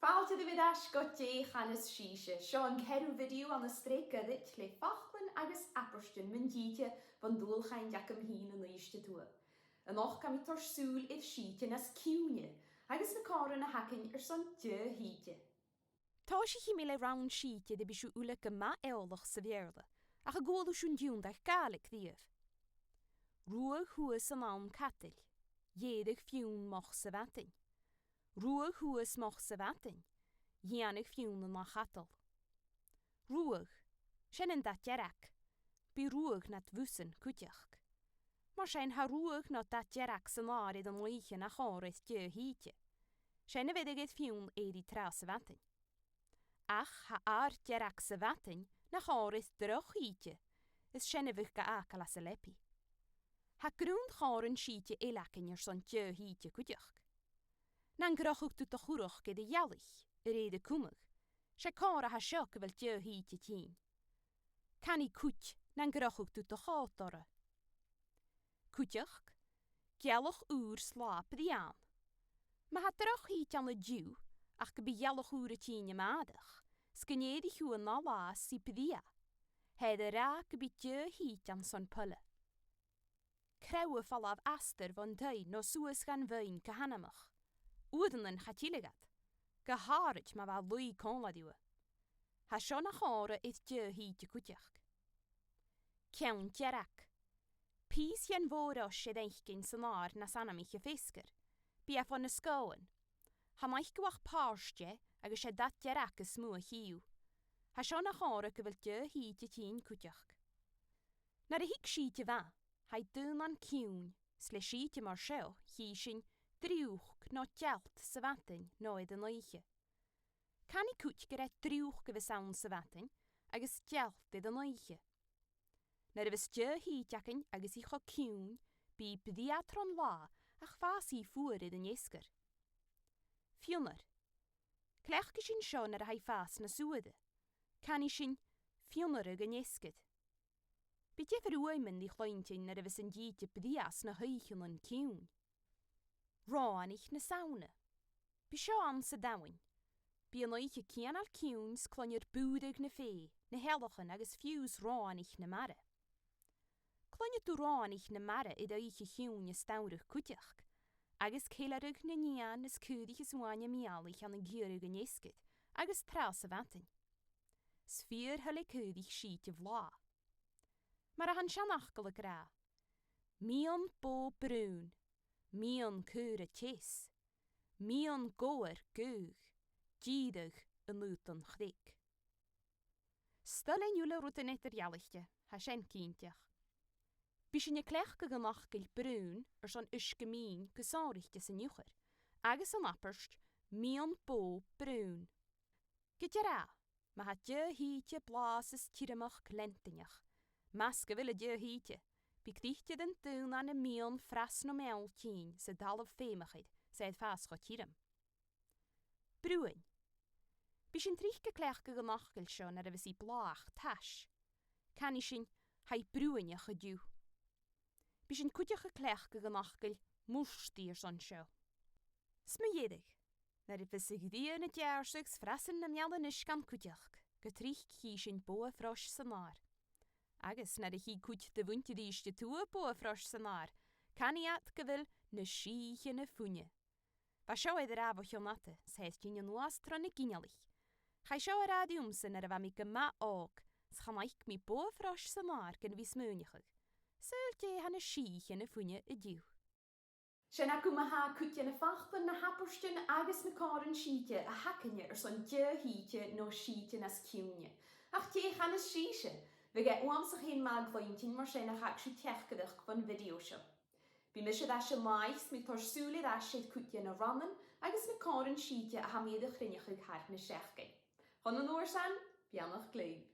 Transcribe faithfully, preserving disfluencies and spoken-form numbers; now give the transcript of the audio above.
Fàilte dhuibh air ais gu Dè Chanas Sibhse. Seo an ceathramh video ann an sreath goirid le faclan agus abairtean mun t-sìde bhon dualchainnt agam fhìn an Uibhist a Tuath. A-nochd tha mi a' toirt sùil air sìde nas ciùine agus na comharran a th' againn airson deagh shìde. Tòisichidh mi le rann sìde air am bi sibh uile gu math eòlach sa Bheurla, ach an cuala sibh an tionndadh Gàidhlig riamh? Ruadh shuas an àm cadail, dh'èireadh Fionn moch sa mhadainn. Ruadh shuas moch sa mhadainn, dhèanadh Fionn an ath chadal. Ruadh, sin an dath dearg, bidh ruadh nad bhusan cuideachd. Mar sin, tha ruadh no dath dearg san adhar air an oidhche na chomharra air deagh shìde. Sin a bheireadh air Fionn èirigh tràth sa mhadainn. Ach tha adhar dearg sa mhadainn na chomharra air droch shìde, is sin a bhiodh ga fhàgail às an leabaidh. Tha grunn chomharran sìde eile againn airson deagh shìde cuideachd. Nan crochadh tu do churrac air a' ghealaich, a rèir a' chumadh, 's e comharra a tha seo gu bheil deagh shìde a' tighinn. Canaidh cuid nan crochadh tu do chòta oirre. Cuideachd, gealach ùr 's latha brèagha ann. Ma tha droch shìde ann an-diugh, ach gum bi gealach ùr a' tighinn a-màireach, 's gun èirich thu an ath latha 's i brèagha, tha e ri ràdh gum bi deagh shìde ann son poile. Crodh a' falbh astar bhon taigh no suas dhan bheinn gu h-anmoch. Uaireannan cha tilleadh iad, gu h-àraid ma bha laoigh còmhla riutha. Tha seo na chomharra air deagh shìde cuideachd. Ceann dearg. Pìos dhen bhogha-frois air fhaicinn san adhar nas anmoiche feasgar. Bidh e fo na sgòthan. Chan fhaic thu ach pàirt dheth agus 's e dath dearg as motha a chì thu. Tha seo na chomharra gu bheil deagh shìde a' tighinn cuideachd. Nuair a thig sìde mhath, tha i daonnan ciùin, 's le sìde mar seo, chì sinn driùchd no dealt sa mhadainn no air an oidhche. Canaidh cuid gur e driùchd a bhios ann sa mhadainn agus dealt air an oidhche. Nuair a bhios deagh shìde againn agus i cho ciùin, bidh i brèagha tron latha ach fàsaidh i fuar air an fheasgar. Fionnar. Cleachdaidh sinn seo nuair a tha i a' fàs nas fhuaire. Canaidh sinn fionnaradh an fheasgair. Bidh diofar fhuaimean ri chluinntinn nuair a bhios an t-sìde brèagha sna h-oidhcheannan ciùin. Ròmhanaich na Samhna. Bidh seo ann san t-Samhain. Bidh an oidhche cianail ciùin 's cluinnear bùireadh na fèidh, na h-ealachan agus fiù 's ròmhanaich na mara. Cluinnidh tu ròmhanaich na mara air oidhche chiùin as t-samhradh cuideachd, agus ceilearadh nan eun is caoraich is uaine meàlraich ann an gearradh an fheasgair agus tràth sa mhadainn. 'S fìor thoil le caoraich sìde bhlàth. Mar a tha an seanfhacal ag ràdh, miann bò brùn, miann caora teas, miann gobhar gaoth, dìreadh an aodann chreag. 'S toil leinn uile rudan eadar-dhealaichte, tha sin cinnteach. Bidh sinn a' cleachdadh an fhacail brùn airson uisge mìn gu sònraichte san Iuchar, agus an abairt miann bò brùn. Gu dearbh, ma tha deagh shìde blàths is tiormachd leantainneach, mas gu bheil an deagh shìde, bidh cridhtearan daonnan a' miann fras no meall tighinn 's an talamh feumach air 's e air fàs cho tioram. Brùin. Bidh sinn tric a' cleachdadh an fhacail seo nuair a bhios i blàth tais. Canaidh sinn, tha i brùineach an-diugh. Bidh sinn cuideachd a' cleachdadh an fhacail murtaidh airson seo. 'S mu dheireadh, nuair a bhios a' ghrian a' deàrrsadh 's frasan na meallan-uisge ann cuideachd, gu tric chì sinn bogha-frois san adhar. Agus nuair a chì cuid de mhuinntir Uibhist a Tuath bogha-frois san adhar, canaidh iad gu bheil na sìthichean a' fuine. Bha seo air a ràdh bho chionn fhada, 's tha e air tighinn a-nuas tro na ginealaich. Chaidh seo a ràdh riumsa nuair a bha mi gu math òg, 's chan fhaic mi bogha-frois san adhar gun a bhith a' smaoineachadh, saoil dè tha na sìthichean a' fuine an-diugh. Sin agaibh ma-thà cuid de na faclan, na h-abairtean agus na comharran sìde a th' againne airson deagh shìde no sìde nas ciùine. Ach dè chanas sibhse? Bhiodh e uabhasach fhèin math a chluinntinn, mar sin nach fhàg sibh teachdaireachd bhon video seo. Bidh mise air ais an ath-oidhche 's mi a' toirt sùil air ais air cuid de na rannan agus na comharran sìde a tha mi air a chruinneachadh thar na seachdain. Chun an uair sin, beannachd leibh.